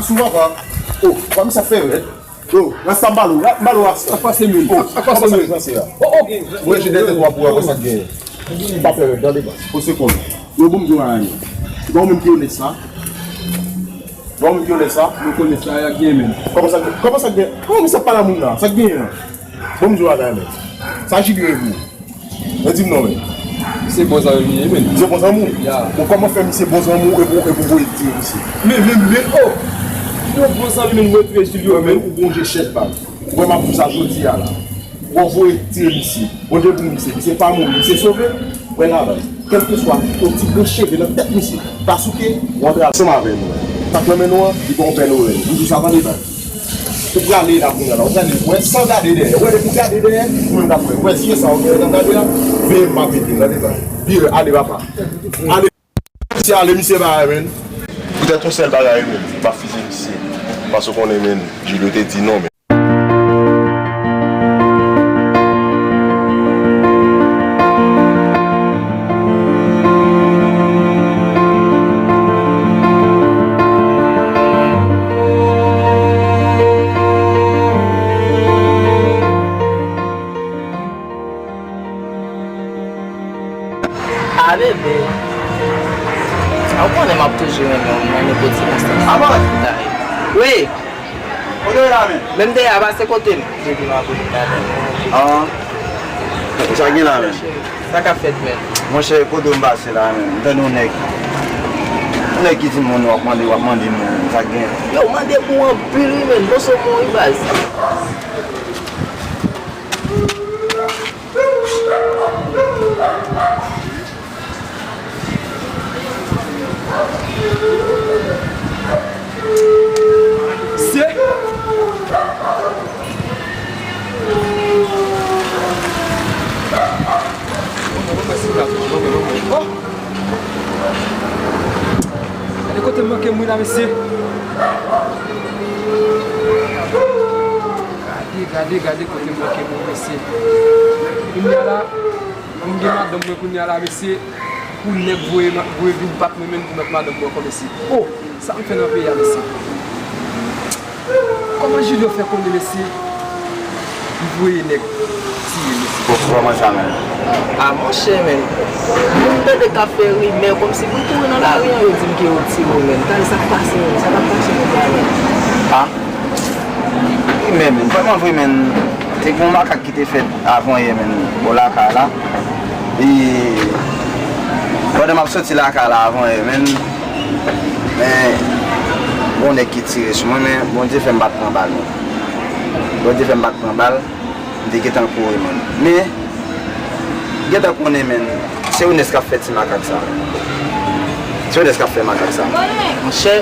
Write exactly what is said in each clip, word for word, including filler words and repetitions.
Souvan pa. Oh, pa misye ap fè rèd. Oh, rasta m ba l ou, ba l ou rasta. Ap pase menm. Oh, ap pase menm. Kòman sa k pase a? Oh, oh. Mwen jete tèt w ap wè sa k genyen. Pa fè rèd, tande baz. Ou se konn. Yo, bon, m di w a, se pa ou menm ki onès la. Bon, m ki onès la. Yo konn sa y ap gen menm. Kòman sa, kòman sa gen? Kòman misye ap pale a moun la? Sa gen an? Bon, m di w bagay menm. Sa Jilyo ye pou ou? Men di m non menm. Se bon zanmi m ye menm. Se bon zanmi w? Ya. Bon, kòman fè misye bon zanmi w epi w, epi w voye tire misye? Men, men, men, oh! Yon bon zanmi menm mwen touye Jilyo menm. Ou bon je chèch baz. Ou wè m ap di w sa jodi a la. Ou voye tire misye. Bondye pou misye. Misye pa mouri. Misye sove. Wè la baz. Kèlkeswa yon ti branch cheve nan tèt misye ta souke, ou antre ansanm avè l. Sa k nan men nou an, li gon pè nou menm. M di w sa tande baz. Ou prale la kounye a la. Ou prale, wè, san gade dèyè. Wè, depi w gade dèyè, ou menm k ap wè. Wè, zye sa w genyen nan gade a, veye m pa pete, tande baz. Vire, ale papa. Ale. Misye ale, misye bagay menm. Poutèt yon sèl bagay menm, m pa fize misye. Paske w konnen menm, Jilyo te di non menm. A bebe, ou konnen m ap toujou renmen w nan nenpòt sikonstans. A bon? Wi. Kote w ye la menm? Menm dèyè a, pase kote m. Depi m abone, m pa tande. Ah. Sa gen la menm? Sa k ap fèt menm? Monchè, kote m pase la menm? M tande yon nèg. Yon nèg ki di m moun w ap mande, w ap mande moun. Sa k gen? Yo, mande pou anpil wi menm. Bon, se bon wi baz. Se. Oh! Gade kote m manke m wi la, mesye. Gade, gade, gade kote m manke m wi, mesye. Kounye a la, m gen madanm mwen kounye a la, mesye. Pou nèg voye ma-, voye vin bat mwen menm pou mèt madanm mwen ankò, mesye. Oh! Sa m fè nan peyi a, mesye? Kòman Jilyo fè konnen, mesye, li voye nèg tire, mesye? Bon, kòman sa menm? A, monchè, menm. Moun tande k ap fè rimè kòmsi moun kouri nan lari an, yo di m ke yo tire w, menm. Gade sa k pase, menm. Sa k ap pase, menm, la, menm. A? Rimè, menm. Vrèman vre, menm. Te gen yon makak ki te fèt avan yè, menm, bò lakay la. E pandan m ap soti lakay la avan yè, menm, men, gon nèg ki tire sou mwen, men Bondye fè m pa t pran bal, non. Bondye fè m pa t pran bal, m te gentan kouri, menm. Men, gentan konnen, menm, se Onès k ap fè ti makak sa. Se Onès k ap fè makak sa. Monchè,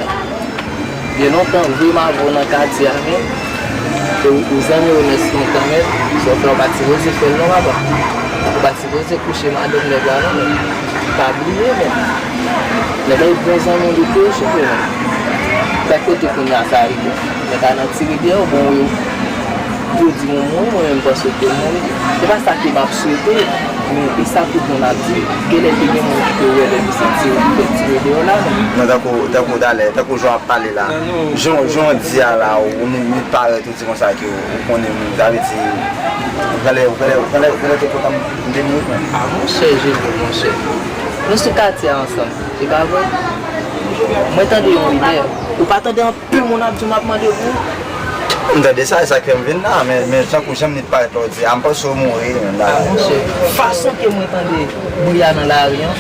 gen lontan, vre m avè w nan katye a, men, e ou, ou zanmi Onès lontan, men, sa w fè, ou pa t sipoze fè l non, papa. Ou pa t sipoze kouche madanm nèg la non, men. Pa bliye, men. Nèg la e bon zanmi w li te ye, choufe, men. Sa k kote kounye a sa rive? Nèg la nan tire dèyè w, bon, yo, yo di mwen mouri, mwen menm m panse ke mouri. Se pa sa ke m ap swete, men e sa tout moun ap di. Genlè te gen moun ki te wè lè misye tire, ki fè tire deyò la, men. Non, tankou, tankou talè, tankou jan w ap pale la. Jan, jan w di a la, ou, ou, ou parèt, ou di konsa ke ou konnen moun, sa vle di, ou genlè, ou genlè, ou genlè, ou genlè te kontan m te mouri, men. A, monchè, Jilyo, monchè. Nou sou katye a ansanm, se pa vre? Mwen tande yon rimè. Ou pa tande anpil moun ap di w m ap mande pou ou? M tande sa, e sa k fè m vin la, men, men tankou jan m li parèt la w di a, m panse w mouri menm la. A, monchè, fason ke mwen tande bri a nan lari an,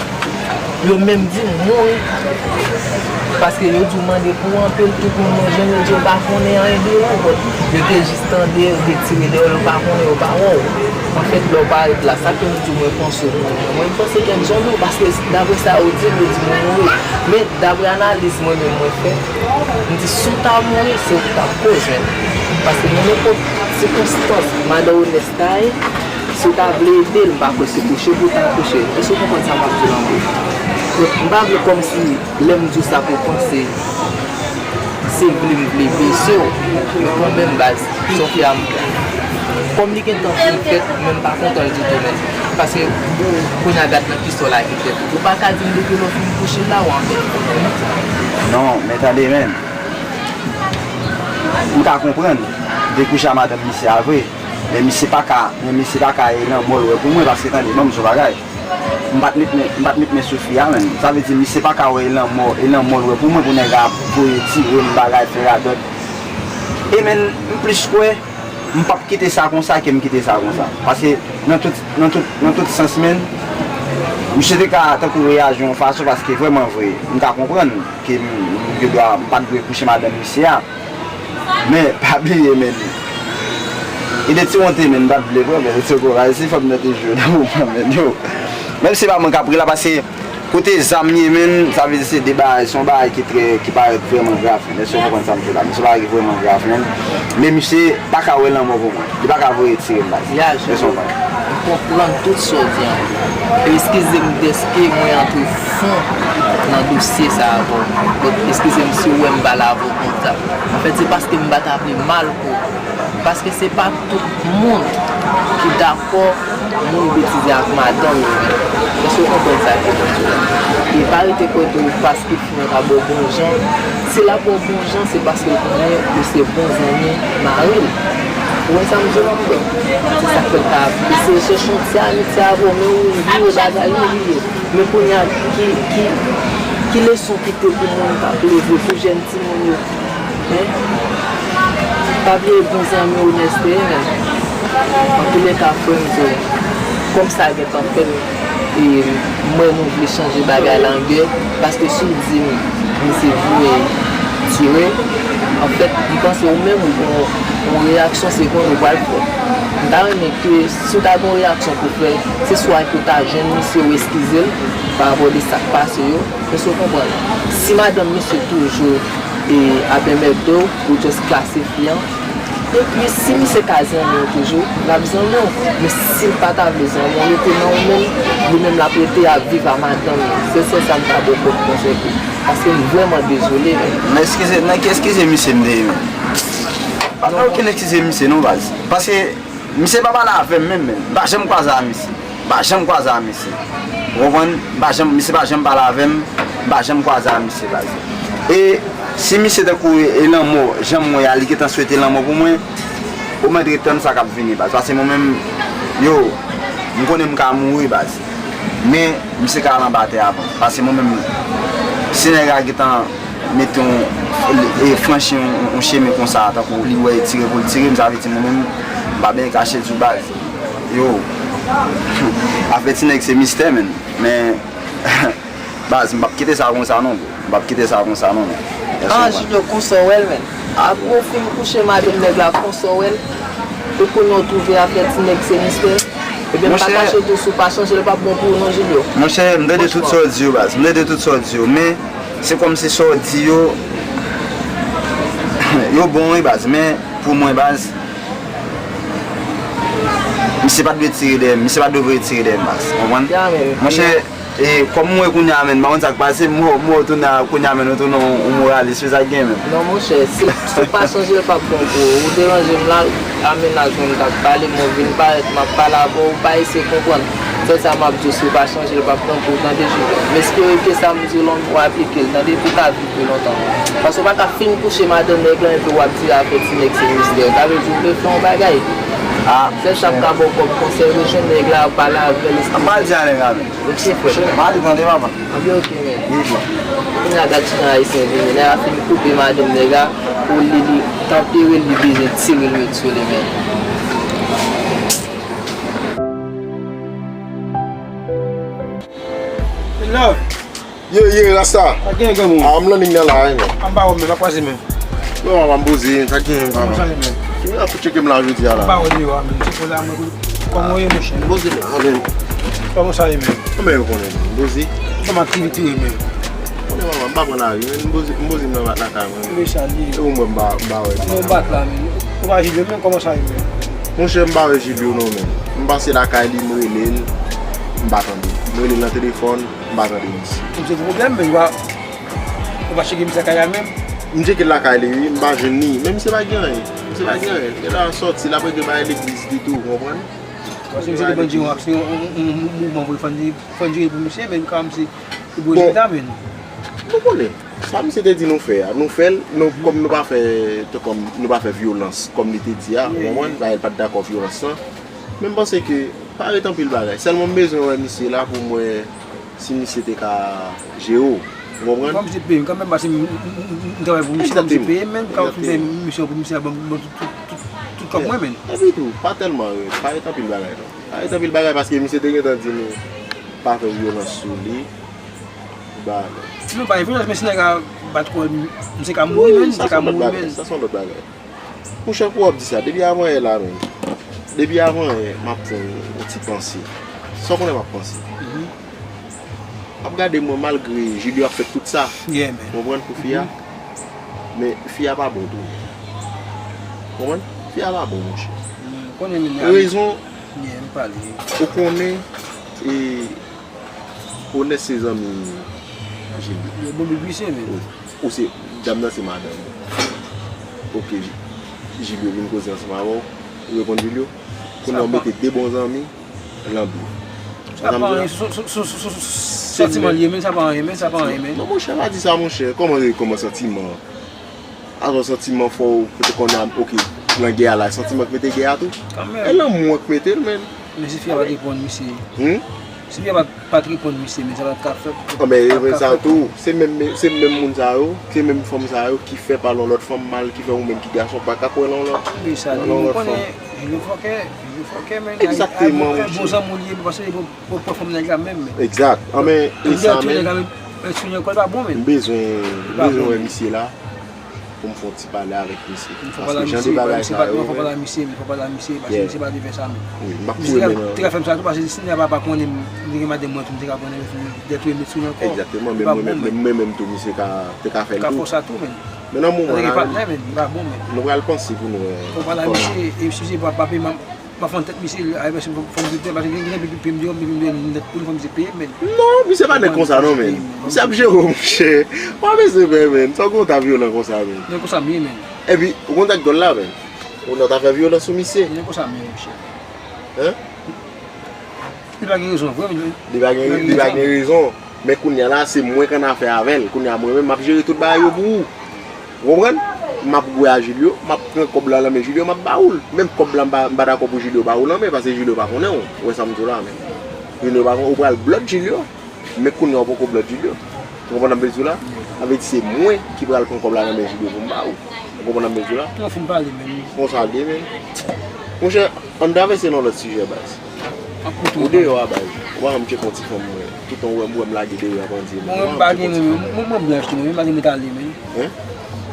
yo menm di m mouri. Paske yo di w mande pou ou anpil, tout moun manje, yo di yo pa konnen anyen de ou, but yo te jis tande, yo te tire dèyè w, yo pa konnen, yo pa wè w. Anfèt, lè w parèt la, sa ke m di w, mwen panse w mouri. Mwen, m panse kèk jan de w, paske daprè sa yo di m, yo di m ou mouri. Men, daprè analiz mwen menm mwen fè, m di si w ta mouri, se ou ki t ap koz, men. Paske nan nenpòt sikonstans, madan Onès ta ye, si w ta vle ede l, m pa kwè se kouche pou w ta kouche. Èske w konprann sa m ap di w la anpil? Donk, m pa vle kòmsi lè m di w sa pou w panse se vle m vle blese w, men kanmenm baz, Sofia, kòm li gentan fin fèt, men m pa kontan l ditou, men. Paske, kounye a gad nan ki sò lage tèt ou. Ou pa ka di m depi lè w fin kouche l la, w anfèt. Non, men tande, men. M ka konprann, de kouche a madanm misye a vre, men misye pa ka, men misye pa ka e lanmò l wè pou mwen, paske tande, ban m di w yon bagay. M pa t met men, m pa t met men sou fi a, menm. Sa vle di, misye pa ka wè e lanmò, e lanmò l wè pou mwen, pou nèg la voye tire m, bagay, fè radòt. E menm, m plis kwè, m p ap kite sa konsa ke m kite sa konsa. Paske nan tout, nan tout, nan tout sans, menm, misye te ka tankou reyaji yon fason, paske vrèman vre, m ka konprann ke m, m gen dwa, m pa t dwe kouche madanm misye a. Men, pa bliye, men. E de ti wonte, men, m pa t vle pran, men, se kouray, se fanm nan te jwe nan moman, men, yo. Menm se pa mwen k ap ri la, paske kote zam ye, men, sa vle di se de bagay, se yon bagay ki trè, ki parèt vrèman grav, men, èske w konprann sa m di la? Men, se yon bagay ki vrèman grav, men. Men, misye pa ka wè lanmò pou mwen. Li pa ka voye tire m, baz. Ya, èske w konprann? M konprann tout sa w di an. E eskize m dèske mwen antre fon nan dosye sa a avè w. Donk, eskize m si w wè m pale avè w konsa. Anfèt, se paske m pa ta vle mal pou w. Paske se pa tout moun ki dakò moun betize ak madanm yo menm. Èske w konprann sa ke m di w la? E pa rete kwè tou paske fi an ka ba w bon jan. Si l ap ba w bon jan, se paske l konnen ou se bon zanmi mari l. Ou wè sa m di w la, m kwè? Se sa k fè l ka eseye chèche yon ti amitye avè w, men ou vire bagay yo, vire. Men kounye a, ki, ki, ki leson ki te pou moun k ap leve, pou jèn timoun yo? Hein? Pa bliye bon zanmi w Nèstè ye, men. Antoulèka, frè m, di w, kòm sa gentan fèt, e mwen nou vle chanje bagay la an gè, paske si w di m misye voye tire, anfèt, m panse ou menm ou gon yon reyaksyon se konn ou pral fè. M ta renmen ke si w ta gon reyaksyon pou fè, se swa ke w ta jwenn misye ou eskize l pa rapò de sa k pase yo, èske w konprann? Si madanm misye toujou e ap enmède w, ou just klase fi an. Epi, si misye ka zanmi w toujou, l ap zanmi w. Men si l pa ta vle zanmi w, rete nan ou menm, li menm l ap rete ap viv a madanm li. Se sèl sa m ta ba w kòm konsèy pou. Paske m vrèman dezole, men. Nan eskize, nan ki eskize misye m te ye, men? Pa gen okenn eskize misye non, baz. Paske misye pa pale avè m menm, men. M pa janm kwaze a misye. M pa janm kwaze a misye. Ou konprann? M pa janm, misye pa janm pale avè m. M pa janm kwaze a misye, baz. E si misye tankou e, e lanmò, jan m wè a, li gentan swete lanmò pou mwen, ou mèt ret tann sa k ap vini, baz. Paske mwen menm, yo, m konnen m ka mouri, baz. Men, misye ka al anba tè avan. Paske mwen menm, si nèg la gentan mete yon, e franchi yon, yon chemen konsa, tankou li wè e tire pou l tire m, sa vle di mwen menm, m pa byen kache di w, baz. Yo, afè ti nèg se mistè, menn. Men, baz, m p ap kite sa konsa non, bro. M p ap kite sa konsa non, men. Èske w konprann? Julio, konsa w wè l, menn. Apre w fin kouche madanm nèg la, konsa w wè l. E kounye a w twouve afè ti nèg se mistè. Ebyen, m pa kache tou, si w pa chanje, l p ap bon pou ou non, Julio. Monchè, m tande tout sa w di yo, baz. M tande tout sa w di yo, men se kòmsi sa w di yo, yo bon, wi, baz. Men pou mwen, baz, misye pa t dwe tire dèyè m, misye pa t dwe voye tire dèyè m, baz. Konprann? Monchè, e kòm mwen kounye a, menn, m pa konn sa k pase, m wè w tounen a, kounye a, menn, ou tounen yon, yon moralis, se sa k gen, menn. Non, monchè, si, si w pa chanje, l p ap bon pou ou. Ou deranje m la, a mennaj mwen m t ap pale, mwen vin parèt, m ap pale avè w, ou pa eseye konprann. Sèl sa m ap di w, si w pa chanje, l p ap bon pou ou, tande, Julio. M espere ke sa m di w la, w aplike l, tande, pou w ka viv pi lontan. Paske w pa ka fin kouche madanm nèg la, epi w ap di afè ti nèg se mistè. Sa vle di w vle fè yon bagay. Sèl sa m ka ba w kòm konsèy, rejwenn nèg la, pale avè l, esplike. Ann pa di anyen, Ramen. Ok, frè m. Mari tande, papa. Anben, ok, men. Kounye a, gad kijan ayisyen vini. Nèg la fin koupe madanm nèg la, olye li tanpere l, li bezwen tire l met sou li, men. Love. Ye, ye, Rasta. Sa gen, granmoun? A, m nan liy nan la, wi, men. Anba wè, men, pa kwaze men. Non, papa, m poze, sa gen, papa. Kòman sa ye, men? Ki moun ap tcheke m la jodi a la? M pa wè deyò a, men. Se pou la, mwen, kòman w ye, monchè? M poze la, men. Kòman sa ye, men? Kòman yo konnen, men? M poze. Kòman aktivite yo, men? Konnen, papa, m pa pran lari, men. M poze, m poze m nan lakay mwen. Mechan li ye. E ou m wè m pa, m pa wè. Kòman w bat la, men? Ou pa Julio, men, kòman sa ye, men? Monchè, m pa wè Julio, non, men. M pase lakay li, m rele l, m pa tande. M rele l nan telefòn, m pa tande misye. Misye gen pwoblèm, men li pa, ou pa tcheke misye lakay la menm? M tcheke l lakay li, wi, m pa jwenn li. Men misye pa gen anyen. Misye pa gen anyen. Li la sòti, l ap regle bagay legliz li tou, ou konprann? Paske misye te ban di yon aksyon, yon, yon, yon mouvman pou l fann di, fann di pou misye, men kòmsi li bouze ta menm. Bon, nou konnen. Sa misye te di nou fè a, nou fè l, nou, kòm nou pa fè, te kòm nou pa fè vyolans, kòm li te di a, ou konprann? Dayè, l pa t dakò vyolans lan. Men m panse ke pa ret anpil bagay. Sèlman m bezwen wè misye la pou m wè si misye te ka jere w. Ou konprann? Kòm se peye m kanmenm, paske m, m, m, m travay pou misye, kòm se peye m, men kòm se peye misye, pou misye a ban m, ban m tout, tout, tout, tout kòb mwen, men. Epi tou, pa tèlman ret, pa ret anpil bagay, non. Pa ret anpil bagay, paske misye te gentan di nou pa fè vyolans sou li. Ba, non. Non, pa gen vyolans, men si nèg la bat kò, misye ka mouri, men, misye ka mouri, men. Sa se yon lòt bagay. Monchè, pou w ap di sa, depi avanyè la menm. Depi avanyè, m ap fè yon, yon ti panse. Sa w konnen m ap panse? M ap gade mwen malgre Julio ap fè tout sa. Ou konprann, pou fi a? Men fi a pa bon tou. Ou konprann? Fi a pa bon, monchè. Rezon, ou konnen, e, Onès se zanmi Julio. Yo bon bibisye, men. Ou se, dam nan se madanm ou. Ok, Julio vin koze ansanm avè w. Ou reponn Julio. Kounye a w mete de bon zanmi lan bif. Sa pa anyen, sou, sou santiman l ye, men sa pa anyen, men sa pa anyen, men. Non, monchè, pa di sa, monchè. Kòman, kòman santiman? Alò, santiman fò w, kote konnen, ok, nan gè a la, santiman k mete gè a tou. E lanmou an k mete l, men. Men si fi a pa t reponn misye. Hmm? Si fi a pa t, pa t reponn misye, men sa pa t ka fèt. Anben, e sa tou, se menm, se menm moun sa yo, se menm fanm sa yo ki fè pale yon lòt fanm mal, ki fè ou menm ki gason pa ka kwè nan yon lòt, nan yon lòt fanm. Egzakteman, monchè. Bon zanmi w li ye, paske li pran fanm nèg la menm, men. Egzat. Anben, e sa menm. M bezwen, m bezwen wè misye la. Pou m fè yon ti pale avèk misye. Paske jan de bagay sa yo, men. Fò pale a misye, men fò pale a misye, paske misye pa dwe fè sa, men. Wi, m ap tou renmen nan. Misye te ka fè m sa tou, paske si nèg la pa konnen m, m gen madanm mwen tou, misye ka konnen m dèt tou, met sou nan kò. Egzakteman, men mwen menm, men mwen menm tou, misye ka, te ka fè l tou. Ka fè w sa tou, men. Men nan moman la, men, nou pral panse pou nou wè. Fò pale a misye, e si se pa papi, m ap fè tèt misye, a, paske fò, fò m di tèt, paske gen, gen, gen, gen, gen, gen, nèt pou l, fò misye peye, men. Non, misye pa nèg konsa non, men. Misye ap jere w, monchè. Pa bezwen pè, men. Sa w konn ta vyolan konsa, men. Men konsa m ye, men. Epi, ou konn sa k dwòl la, men? Ou nan ta fè vyolans sou misye. Men konsa m ye, monchè. Hein? Li pa gen rezon vre, men. Li pa gen, li pa gen rezon. Men kounye a la, se mwen k annafè avè l. Kounye a, mwen menm, m ap jere tout bagay yo pou ou. Ou konprann? M ap gwe a Julio, m ap pran kòb la nan men Julio, m ap ba ou l. Menm kòb la, m pa, m pa dakò pou Julio ba ou l nan men, paske Julio pa konnen w. Ou wè sa m di w la, men. Julio pa konnen, ou pral blòd Julio. Men kounye a, ou poko blòd Julio. Ou konprann sa m vle di w la? Sa vle di se mwen ki pral pran kòb la nan men Julio pou m ba ou. Ou konprann sa m vle di w la? Ou fin pale, men. Konsa l ye, men. Monchè, ann travèse nan lòt sijè, baz. Ou deyò a, baz. Ou pa janm tcheke yon ti fanm, mwen. Toutan w wè m, w wè m lage deyò a pandye, men. Mwen, m pa gen, mwen, mwen, mwen blanch tou, mwen, m pa gen met ale, men. Hein?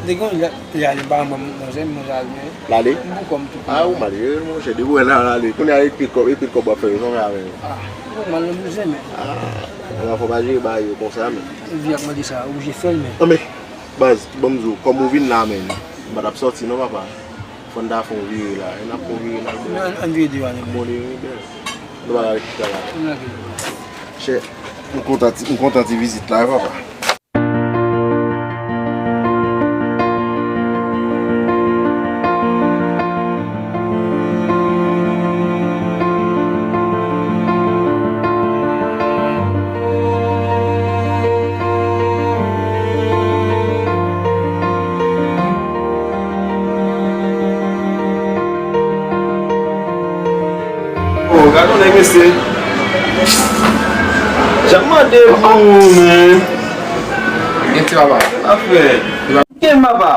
M te gen yon lè, lè ale, m pa mwen, mwen, mwen, mwen ale, men. Lale? M pou kò m tou. Ah, ou maljere, monchè, depi w wè l al ale. Kounye a, e pil kòb, e pil kòb w ap fè yo, sa w fè avè yo? Ah, mwen, m al nan mize, men. Ah, fò pa jere bagay yo konsa, men. Vi ap mande sa, oblije fè l, men. Anben, baz, ban m di w, kòm ou vin la, men, m pa t ap sòti, non, papa. Fò n ta fè yon vire la. E n ap fè yon vire la. Men ann, ann vire deyò a, men. Bon, li wi, byen. Nou pa ka ret chita la. Ann lage l. Chè, m kontan ti, m kontan ti vizit la, wi, papa. Oh, gade yon nèg, mesye. Jan m mande pou ou, men. Gen ti papa. Afè. Gen papa.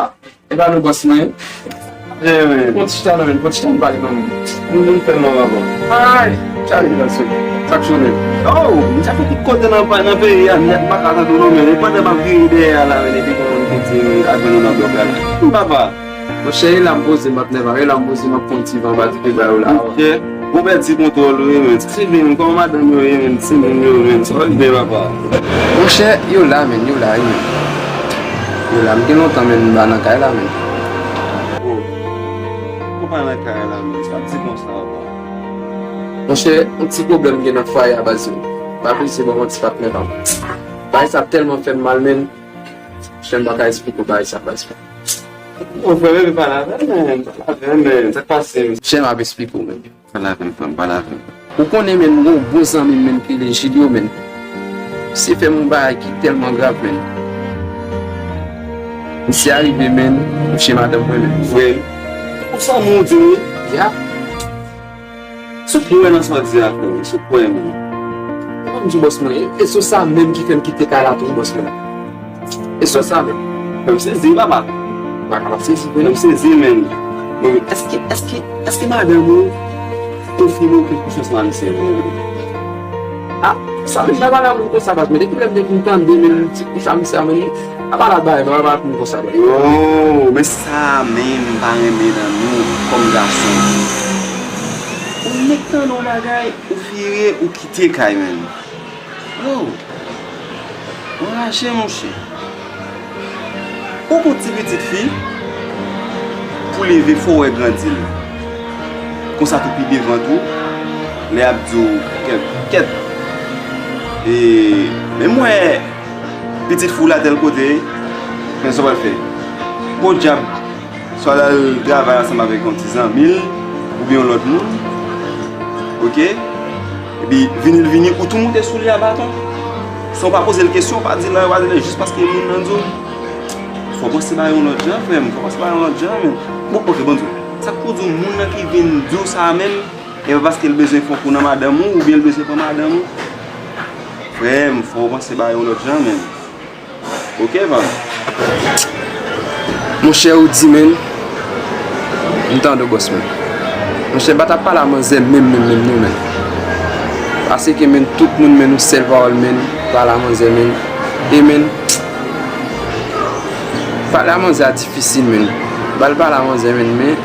E pa nou bòs mwen. Ye, men. Pran ti chita non, men. Pran ti chita, m pale non, men. Nou, nou fè non, papa. Ay, chale nan sou. Sa k sone? Oh, m sa fè tout kote nan, nan peyi a, nèt m pa ka tande w non, men. E pandan m ap vire dèyè a la, men, epi gon moun ki di m ap jwenn ou nan blòk la, men. Papa. Monchè, e la m poze m ap nève, e la m poze m ap pran ti van anba ti pye ba yo la. Monchè, ou pèdi kontwòl ou wi, men. Ti vin, kòman madanm yo ye, men? Ti moun yo, men. Sa w ap di, papa? Monchè, yo la, men, yo la, wi, men. Yo la, m gen lontan, men, m pa nan kay la, men. Oh. Ou pa nan kay la, men. Sa w ap di konsa, papa? Monchè, yon ti pwoblèm gen nan fwaye a, baz yo. Pa plezi, bon, yon ti patnè pa m. Bagay sa tèlman fè m mal, men. Monchè, m pa ka esplike w bagay sa, baz. Bon, frè, men, pale avè m, men. Pale avè m, men. Sa k pase, men? Chè, m ap esplike w, men. Pale avè m, frè m, pale avè m. Ou konnen, men, m gen yon bon zanmi m, men, ki rele Julio, men. Misye fè m yon bagay ki tèlman grav, men. Misye a rive, menn, mouche madanm mwen, menn. Frè m. Ou sa moun di wi? Ya. Sou kwè nan sa w di a, frè m. Sou kwè, menn. Mwen di bòs mwen, e, e sou sa menm ki fè m kite kay la tou, bòs mwen. E sou sa menm. Frè m sezi, papa. Papa sezi, frè m sezi, menn. Bon, èske, èske, èske madanm ou konfime w ke kouche ansanm avèk sè mwen? Ah, sa menm, pa pale a moun konsa, paske depi lè m te vin tande, menn, ti kouche a misye a, menn, pa pale a bay, non, pa pale a moun konsa, bay. Yo, men sa menm, m pa renmen nan nou, kòm gason. Ou mèt tande yon bagay, ou vire, ou kite kay, menn. Yo, anraje, monchè. Ou gon ti pitit fi, pou leve fò w wè grandi l. Konsa tou pi devan tou, lè y ap di w kèt, kèt. E menm wè pitit fi w la tèl kote, men sa w pral fè. Podyab, swa l al travay ansanm avèk yon ti zanmi l, oubyen yon lòt moun. Oke? Epi vini l vini, ou tou moute sou li a baton. San w pa poze l kesyon, w pa di l anyen, w pa di l anyen, jis paske moun nan di w. Fò w panse bagay yon lòt jan, frè m. Fò w panse bagay yon lòt jan, men. Bon, oke, bon, di w. Sa k pou di w moun nan ki vin di w sa a menm, e pa paske l bezwen fè yon kou nan madanm ou, oubyen l bezwen pran madanm ou? Frè m, fò w panse bagay yon lòt jan, men. Oke, fam. Monchè, ou di, menn. M tande w, bòs, menn. Monchè, pa t ap pale a manzè menm, menm, menm, non, menn. Paske, menn, tout moun, menn, yon sèl pawòl, menn, pale a manzè, menn. E, menn, pale a manzè a difisil, menn. Ba l pale a manzè, menn, men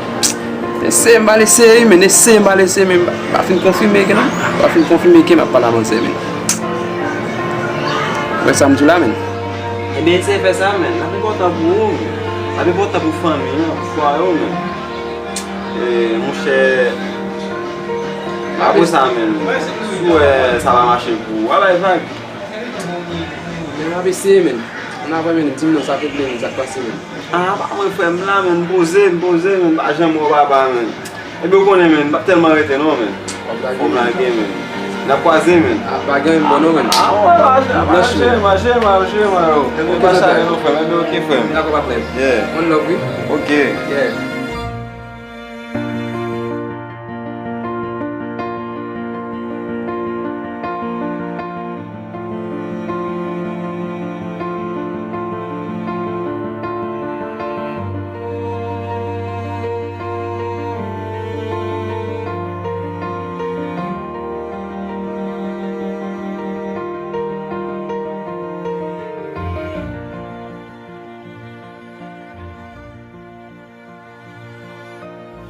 Eseye, m pral eseye, men eseye, m pral eseye, men m pa fin konfime ke non. M pa fin konfime ke m ap pale a manzè, men. Wè sa m di w la, men. Ebyen, eseye fè sa, men. L ap enpòtan pou ou, men. L ap enpòtan pou fanmi an, pou fwaye w, men. E, monchè, apre sa, men, si w wè sa pa mache pou ou, w a bay vag. Men m ap eseye, men. Ann avan, men, di m non, sa te vle, men, sa k pase, men. Ah, pa mwen, frè m la, men, m poze, m poze, men, m pa janm wè w papa, men. Epi w konnen, men, m p ap tèlman rete non, men. W ap lage, men. Fò m lage, men. N ap kwaze, men. Ah, pa gen anyen bon non, men. Ah, wè, mache, mache, mache, mache, mache, yo. Ebyen, pa chale non, frè m. Ebyen, oke, frè m. Dakò, pa plèn. Yeah. One love, wi. Oke. Yeah.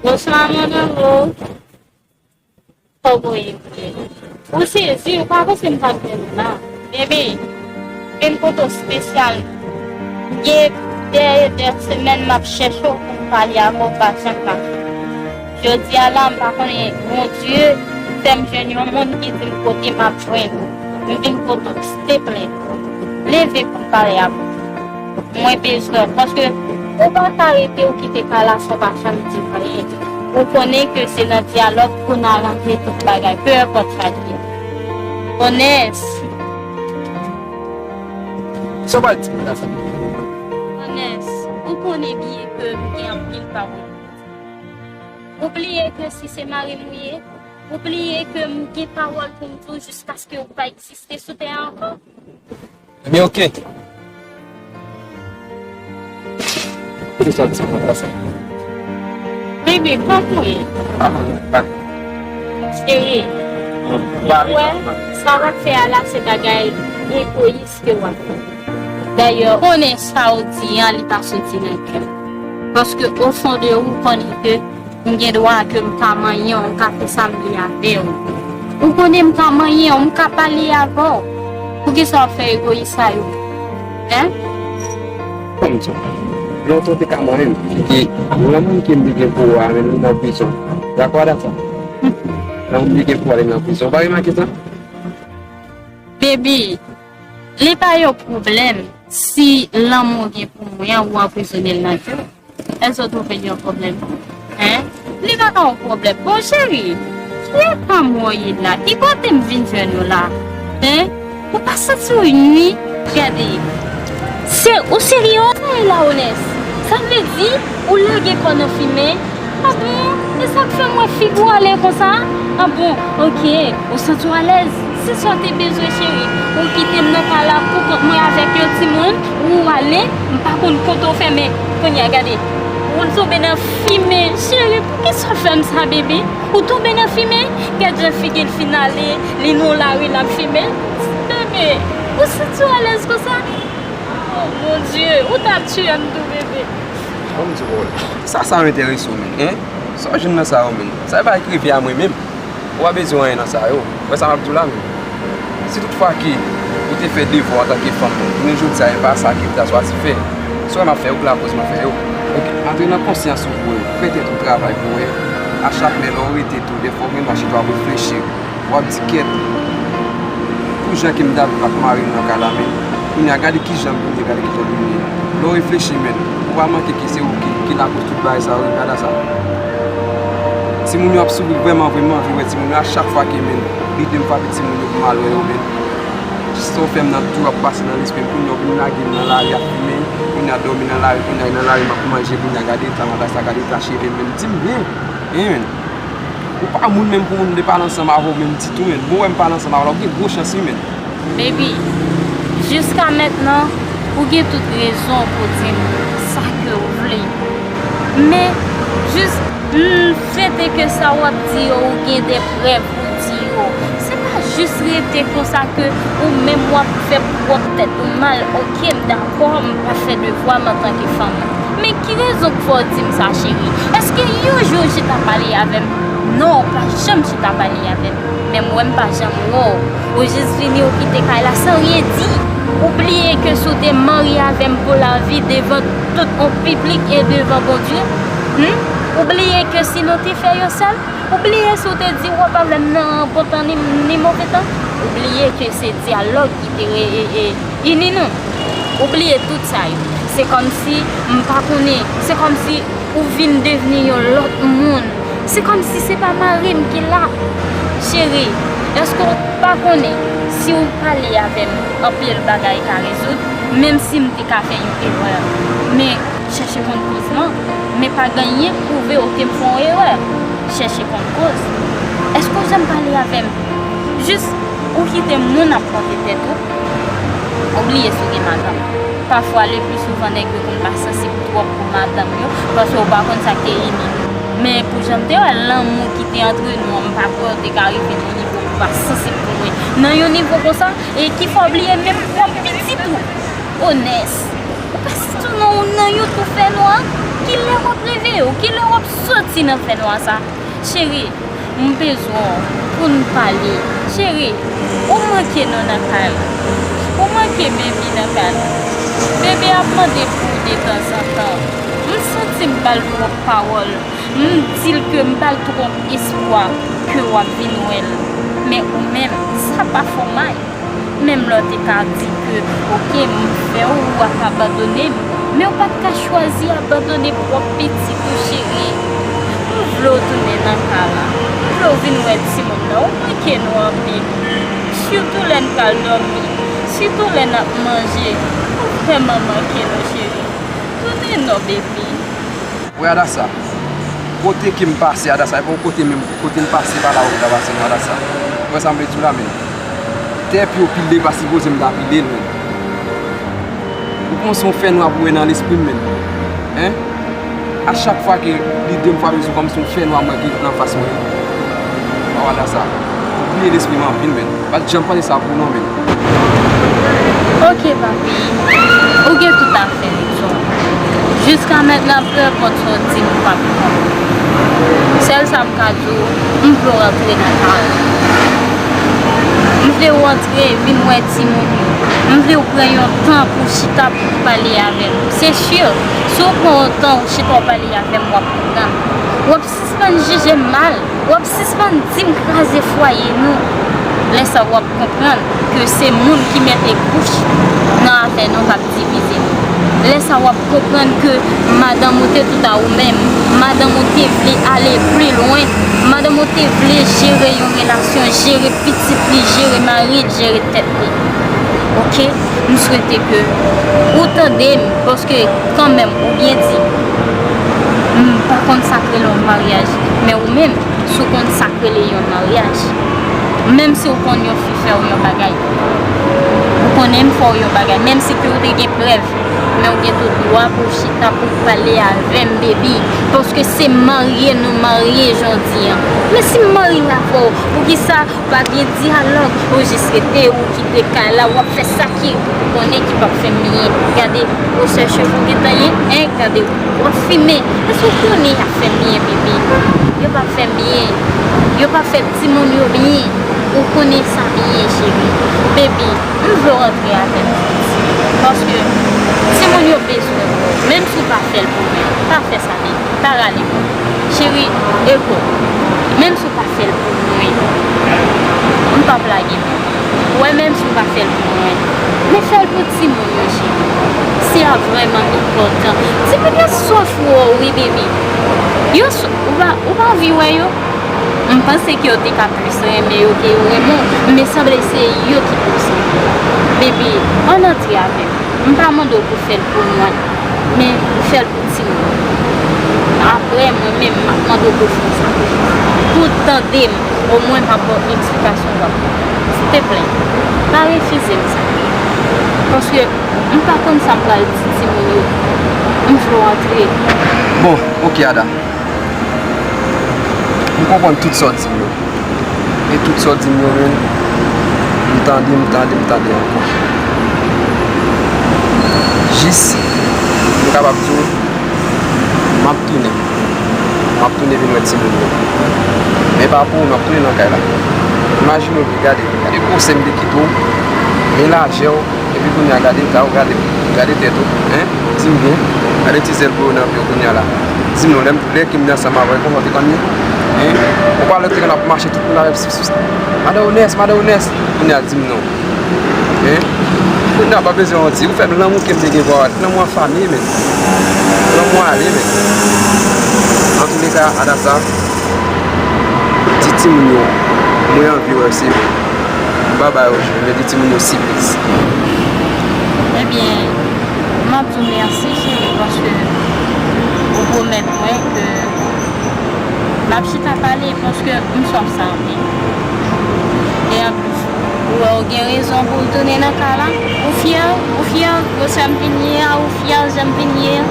Bonswa, mon amour. Kòman w ye? Ou sezi, ou pa panse m t ap jwenn ou la. Bebe, vin kote w espesyal. Gen dè, dè semèn m ap chèche w pou m pale avè w, pa janm ka. Jodi a la, m pa konnen, Bondye fè m jwenn yon moun ki di m kote m ap jwenn ou. M vin kote w, silteplè. Leve pou m pale avè w. Mwen bezwen w, paske ou pa ka rete ou kite kay la san w pa janm di m anyen. Ou konnen ke se nan dyalòg pou n aranje tout bagay, peu importe sa l ye. Onès. Sa w pral di m la, sa? Onès, ou konnen byen ke m gen anpil pawòl pou m di. Ou bliye ke si se mari m ou ye, ou bliye ke m gen pawòl pou m di w jiskaske ou pa egziste sou tè a ankò. Ebyen, oke. Kisa w di mwen konsa? Bebe, pa kouri. Ah, pa. Cheri, ou wè, sa w ap fè a la, se bagay egoyis ke w ap fè. Dayè, ou konnen sa w di an, li pa soti nan kè w. Paske, o fon de ou, ou konnen ke M gen dwa ke m ka manyen w, m ka fè sa m vle avè w. Ou konnen m ka manyen w, m ka pale avè w. Poukisa w ap fè egoyis sa yo? Hein? Kòm sa. Lontan w te ka manyen m, se ke lanmou ke m te gen pou ou a, menm li nan prizon. Dakò a dat sa? Lanmou m te gen pou ou a, li nan prizon. Ou pa remake sa? Baby, li pa yon pwoblèm si lanmou w gen pou mwen an, ou anprizone l nan kè w. Èske w twouve l yon pwoblèm? Hein? Li pa ka yon pwoblèm. Bon, cheri, ki eta m ou ye la? Ki kote m vin jwenn ou la? Hein? Ou pa santi w nwi? Gade, Se, ou serye? Sa e la, Onès? Sa vle di ou lage kò nan fimen? A bon? E sa k fè m wè figi w ale konsa? A bon? Oke, ou santi w alèz? Se sa w te bezwen, cheri. Ou kite m nan kay la poukont mwen avèk yon timoun, ou ale, m pa konn kote w fèmen. Kounye a, gade, ou tonbe nan fimen. Cheri, poukisa w fè m sa, bebe? Ou tonbe nan fimen? Gad jan figi l fin ale, li nan lari l ap fimen. Bebe, ou santi w alèz konsa? Oh mon Dieu, ou t ap tiye m tou, bebe. Ban m di w, sa, sa enterese w, menn, en? Sa w jwenn nan sa yo, menn? Sa e bagay ki rive a mwen menm. Ou pa bezwen anyen nan sa yo. Ou wè sa m ap di w la, menn? Si tout fwa ke ou te fè devwa w antanke fanm, jounen jodi a, e pa sa ke ou ta chwazi fè, sa w wè m ap fè yo, ki lakoz mwen fè yo. Oke, antre nan konsyans ou vre, fè tèt ou travay pou wè. A chak lè, lè w rete tou, dèfwa w gen dwa chita w ap reflechi. W ap di, kèt, pou jan ke m t ap viv ak mari m nan kay la, men kounye a, gade kijan m vin ye, gade kijan m vin ye. Lè w reflechi, men, ou pa manke ke se ou ki, ki lakoz tout bagay sa yo, gade sa. Timoun yo ap soufri vrèman vre, m anvi wè timoun yo a chak fwa ke, men, lide m frape timoun yo pou m al wè yo, men. Sa w fè m nan tou ap pase nan lespri m, kounye a w vin lage m nan lari ap fimen, kounye a dòmi nan lari, kounye a nan lari m ap manje, kounye a gade eta m, gade sa, gade eta cheve m, men di m byen, en, men. Ou pa moun menm pou moun de pale ansanm avè w menm ditou, menn. Bon, wè m pale ansanm avè w la, ou gen gwo chans, wi, menn. Baby, jiska mentnan, ou gen tout rezon pou di m sa ke w vle. Men, jis, m swete ke sa w ap di yo, ou gen de prèv pou di yo. Se pa jis rete konsa ke ou menm w ap fè pwòp tèt ou mal. Oke, m dakò, m pa fè devwa m antanke fanm. Men ki rezon k fè w di m sa, cheri? Èske yon jou w chita pale avè m? Non, w pa janm chita pale avè m. Men m wè m pa janm wè w. Ou jis vini, ou kite kay la san ryen di. Ou bliye ke si w te marye avè m pou lavi devan tout yon piblik e devan Bondye? Hmm? Ou bliye ke si nou te fè yon sèl? Ou bliye si w te di w ap avè m nan bon tan ni, ni move tan? Ou bliye ke se dyalòg ki te re, e, e, ini nou. Ou bliye tout sa yo. Se kòmsi m pa konnen, se kòmsi ou vin devni yon lòt moun. Se kòmsi se pa mari m ki la. Cheri, èske w pa konnen si w pale avè m, anpil bagay ka rezoud? Menm si m te ka fè yon erè. Men, chèche konn koz lan, men pa gen anyen k pwouve w ke m fè yon erè. Chèche konn koz. Èske w janm pale avè m? Jis ou kite moun ap monte tèt ou. Ou bliye si w gen madanm. Pafwa, le pli souvan, nèg yo konn pa sansib twòp pou madanm yo, paske w pa konn sa k te ini nou. Men pou jan m te wè lanmou ki te antre nou an, m pa kwè w te ka rive nan yon nivo pou w pa sansib pou mwen. Nan yon nivo konsa, e ki fè w bliye menm pwòp pitit ou. Onès, ou pa santi w nan, ou nan yon twou fènwa? Kilè w ap reveye w? Kilè w ap soti nan fènwa sa? Cheri, m bezwen w pou n pale. Cheri, ou manke nou nan kay la. Ou manke Baby nan kay la. Baby ap mande pou ou detanzantan. M santi m ba l twòp pawòl. M di l ke m ba l twòp espwa ke w ap vin wè l. Men ou menm, sa pa fè w mal. Menm lè w te ka di ke, oke, m fè w, w ap abandone m, men w pa t ka chwazi abandone pwòp pitit ou, cheri. M vle w tounen nan kay la. M vle w vin wè timoun nan. Ou manke nou anpil. Sitou lè n pral dòmi. Sitou lè n ap manje. Ou vrèman manke nou, cheri. Tounen non, baby. Wè Adassa, kote ke m pase Adassa, e pa yon kote menm, kote m pase pa la ou ta pase non Adassa. Ou wè sa m vle di w la menm? Tè pye w pile pa sipoze m ta pile l menm. Ou konn se yon fènwa pou wè nan lespri m menm. En? A chak fwa ke lide m frape sou kò m, se yon fènwa m wè ki anfas mwen. Waw Adassa, ou bliye lespri m anpil menm. Pa t janm panse sa pou non menm. Oke papi, ou gen toutafè rezon. Jiska mentnan, peu importe sa w di m, m p ap pran. Sèl sa m ka di w, m vle w rantre nan kay la. M vle w rantre, vin wè timoun yo. M vle w pran yon tan pou chita pou w pale avè m. Se si, si w pran yon tan w chita w pale avè m, w ap konprann. W ap sispann jije m mal. W ap sispann di m kraze fwaye nou. Lè sa w ap konprann ke se moun ki mete bouch nan afè nou k ap divize nou. Lè sa w ap konprann ke madanm ou te tout a ou menm, madanm ou te vle ale pli lwen, madanm ou te vle jere yon relasyon, jere pitit li, jere mari l, jere tèt li. Ok? M swete ke ou tande m, paske kanmenm ou byen di, m pa konn sa k rele yon maryaj, men ou menm, si w konn sa k rele yon maryaj, menm si w konn yon fi fè w yon bagay, ou konnen m fè w yon bagay, menm si ke w te gen prèv, men w gen tout dwa pou w chita, pou w pale avè m, baby, paske se marye nou marye jodi a. Men si m marye avè w, poukisa pa gen dyalòg, ou jis rete, ou kite kay la, w ap fè sa ki ou konnen ki p ap fè m byen. Gade gwosè cheve w gentan ye, en, gade w ap fimen. Èske w konnen y ap fè m byen, bebe? Yo p ap fè m byen. Yo p ap fè timoun yo byen. Ou konnen sa byen, cheri. Baby, m vle w antre avè m. Paske timoun yo bezwen w. Menm si w pa fè l pou mwen, pa fè sa, baby. Pa rale m. Cheri, eko. Menm si w pa fè l pou mwen, m p ap lage m. Ou wè, menm si w pa fè l pou mwen, men fè l pou timoun yo, cheri. Se a vrèman enpòtan. Timoun yo swaf wè w, wi, baby. Yo sw-, ou pa, ou pa anvi wè yo? M panse ke yo te ka plis renmen yo ke yo renmen w, men sanble se yo ki plis renmen w. Baby, ann antre avè m. M pa mande w pou fè l pou mwen, men fè l pou timoun. Apre, mwen menm, m ap mande w pou fè sa. Pou w tande m, omwen m ap ba w eksplikasyon w ap ba m. Silteplè, pa refize m sa. Paske m pa konn sa m pral di timoun yo. M vle w antre. Bon, oke, Ada. M konprann tout sa w di m yo. E tout sa w di m yo menm, m tande, m tande, m tande ankò. Jis, m kapab di w, m ap tounen. M ap tounen vin wè timoun yo. Men pa pou ou, m ap tounen nan kay la. Imajine w byen, gade, gade gwosè m te kite w, men lajè w, epi kounye a gade ta w, gade, gade tèt ou, en, di m byen, gade ti zèl pou yo nan pye w kounye a la. Di m non, lè m, lè ke m te ansanm avè w, kòman w te konn ye? En? Ou pa wè w te konn ap mache tout moun avè m, pss, pss, pss. Madan Onès, madan Onès. Kounye a di m non. En? Kounye a pa bezwen w di, ou fè m lanmou ke m te gen pou w, lanmou an fanmi, men. Lanmou ale, men. Antouleka, Ada sa, di timoun yo, mwen anvi wè se m. M pa ba yo jwe, men di timoun yo sipriz. Ebyen, m ap di w mèsi, cheri, paske ou pwomèt mwen ke m ap chita pale, paske m swaf sa anpil. E anplis, ou wè, ou gen rezon pou w tounen nan kay la. Ou fyè, ou fyè gwosè m vin ye a, ou fyè jan m vin ye a.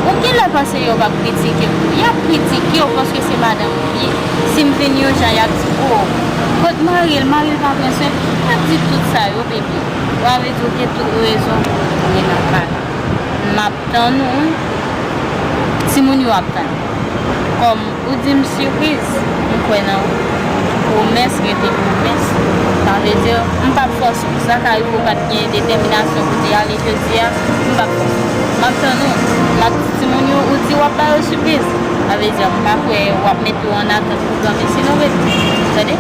Ou genlè panse yo p ap kritike m tou. Y ap kritike w paske se madanm ou ye. Si m vin yon jan, y ap di, o, kot mari l, mari l pa pran swen. Y ap di tout sa yo, baby. Sa vle di ou gen tout rezon pou w tounen nan kay la. M ap tann ou. Timoun yo ap tann ou. Kòm ou di m sipriz, m kwè nan ou. Pwomès rete pwomès. Sa vle di, m p ap fòse w. Sa ka rive ou pa t gen detèminasyon pou w te ale jodi a, m p ap fòse w. M ap tann ou. M ap di timoun yo, ou di w ap ba yo sipriz. Sa vle di, m pa kwè w ap mete w ann atant pou granmesi non, baby. Tande?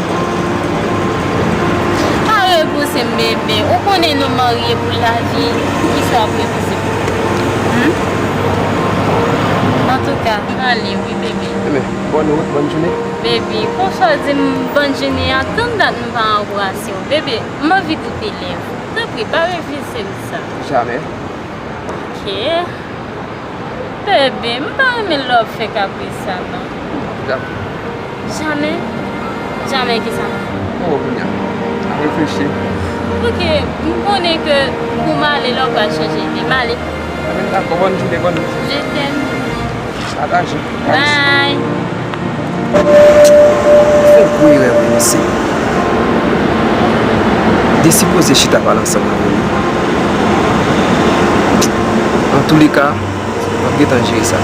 Pa repouse m, bebe. Ou konnen nou marye pou lavi. Poukisa w ap repouse m? Hmm? Antouka, m ale wi, bebe. Ebyen, bòn wout, bòn jounen. Bebe, konsa w di m bòn jounen an, tann dat m pa anbrase w. Bebe, m anvi goute lèv ou. Tanpri, pa refize m sa. Jamè. Ok. Bebe, m pa renmen lè w ap fè kapris sa non. Jamè. Jamè? Jamè kisa? Bon, kounye a. Reflechi. Ok, m konnen ke pou m ale la w pral chanje ide. M ale. Dakò, bòn jounen, bòn jounen. Je t'aime. Pataje. Bye. Fè gwo erè vre mesye. Te sipoze chita pale ansanm avè nou. Antouleka, m ap gentan jere sa.